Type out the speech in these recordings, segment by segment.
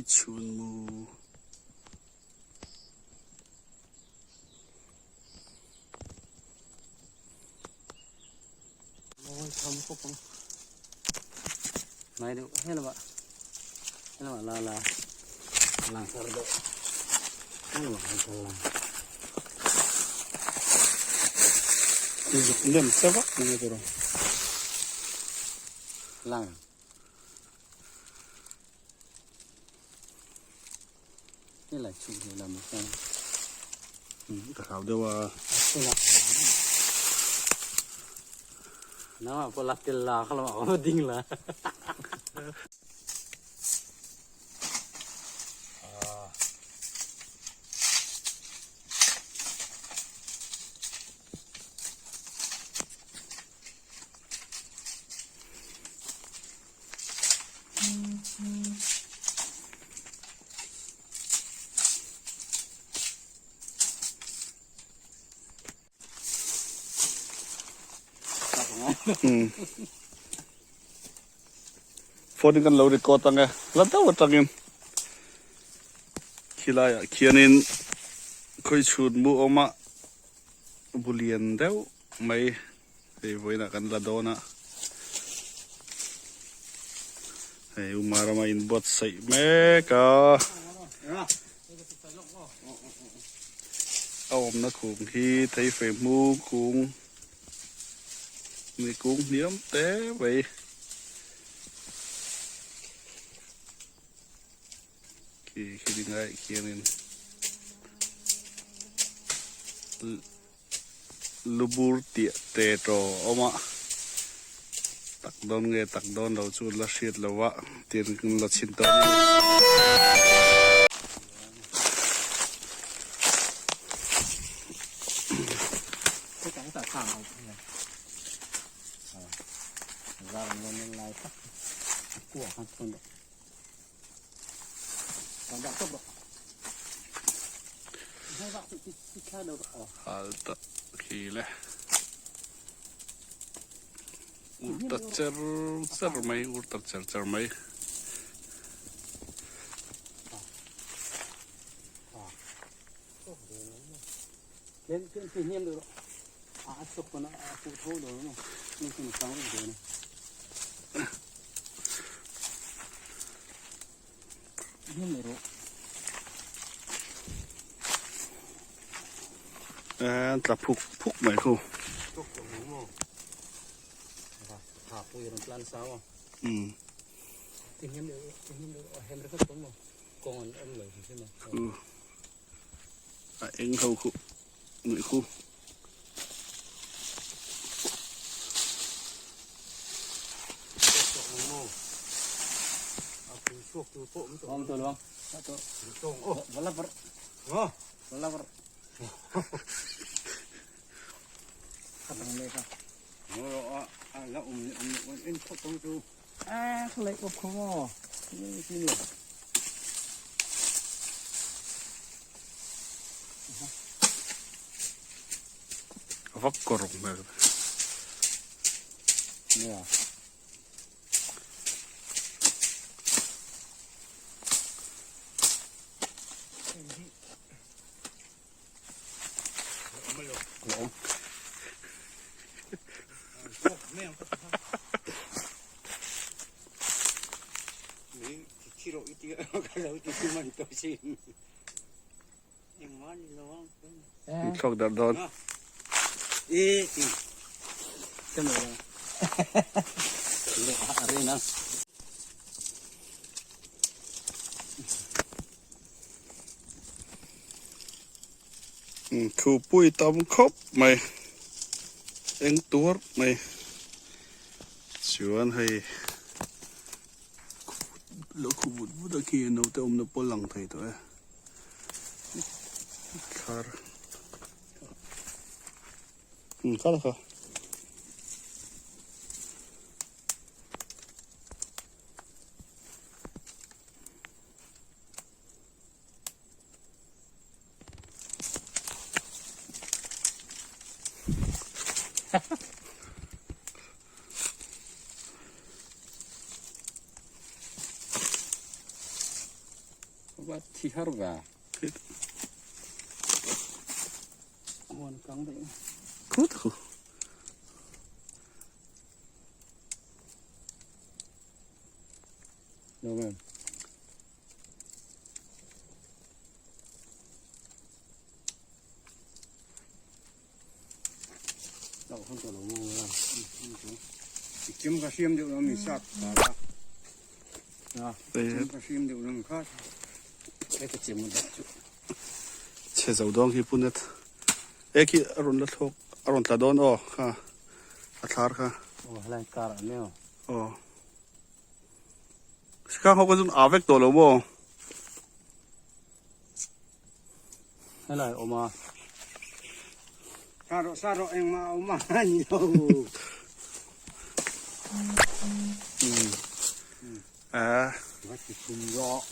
Khawichhun mu. Zuk nem se vak mai tur a. Ka hlau deuh a. Phone in kan lo record ang e la deuh atangin khilaiah khianin khawichhun mu awm a bu lian deuh mai Hei vawiinah kan la dawn a, hei Uma rama inbuatsaih mek a, a awmna kung hi theifei hmu kung ni kung hniam te mai. Khi khi dingai khianin Lubur tih te taw a awm a, tak dawn nge tak dawn lo chu la hriat lo a, tin la chhin tawh a ni. Hal ta khi le ur ta cher cher mai ur ta cher cher mai. An tla phuk phuk mai khu. A eng ho khu nuih khu. A vak kawr hmel. Thlawk darh dawn. Thu pui tam khawp mai eng tuar mai chuan hei lo khu vut vut a khi naute awmna pawh lang thei tawh e thar kha kha. Va thi har va. Huan kang daih. Khu ta khu. Được rồi. Chim ka siam deuh mi sat ta la. Chim ka siam deuh lang kha. Cái cái chim một chút. Chhe zo dawng hi punet. E khi a rawn la thlawk a rawn tla dawn aw kha a thlar kha. Ồ, lại cả rồi nè. Aw. Sikhang ho ka chun a vek tawh lo maw? Helai awm a. Sa rawh sa rawh engmah a awm a ni lo. A. Va ti thum rawh.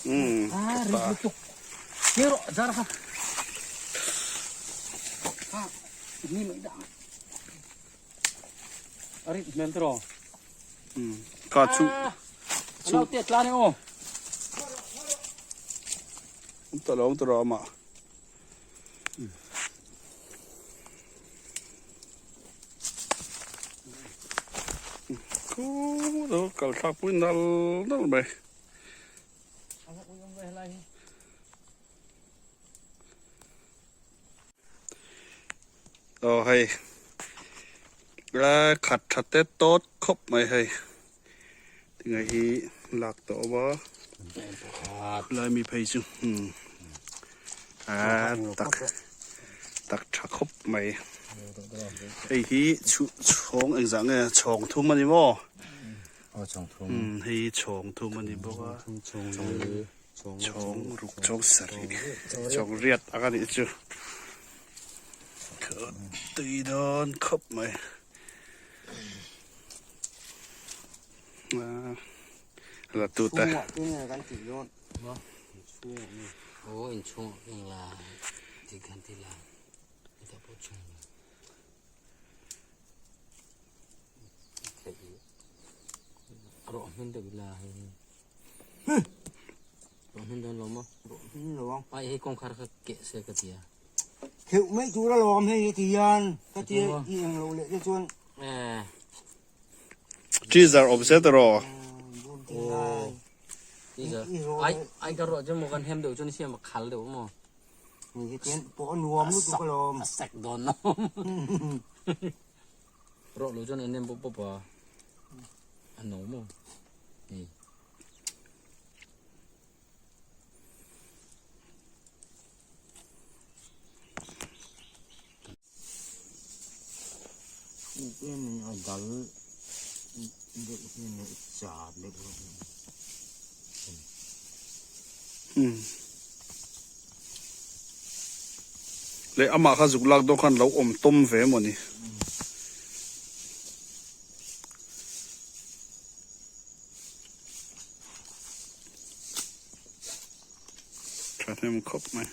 Um. A rit lutuk. Ni rawh zar kha. Ha ni mai dah. A rit hmel tiraw. Ka chu. Chu te tla ni aw. Um ta lo um ta ro ama. Khu do kal thlak pui nal nal mai. Aw hei a khat tha te tawt khawp mai hei tinge hi lak tawh awm a khulai mi phei chu umm a tak tak tha khawp mai hei hi chhu chhawng engzah nge chhawng thum a ni maw umm hei hi chhawng thum a ni bawk a. Chhawng ruk chhawng sarih chhawng riat ang a nih chu tui dawn khawp mai la tu ta Theuh mai tur a lawm hei ti hian ka tia i eng lo leh te chuan. Teaser awm se tiraw. Ai ka ruah chu maw kan hem deuh chuan siam a khal deuh maw. Ni tian pawh a nuam lutuk a lawm. A sek dawn lo. Ruah lo chuan a nem pawp pawp a. A no maw. Ni. Leh amah kha zuk lak dawn khan lo awm tawm ve emaw ni. Thahnem khawp mai.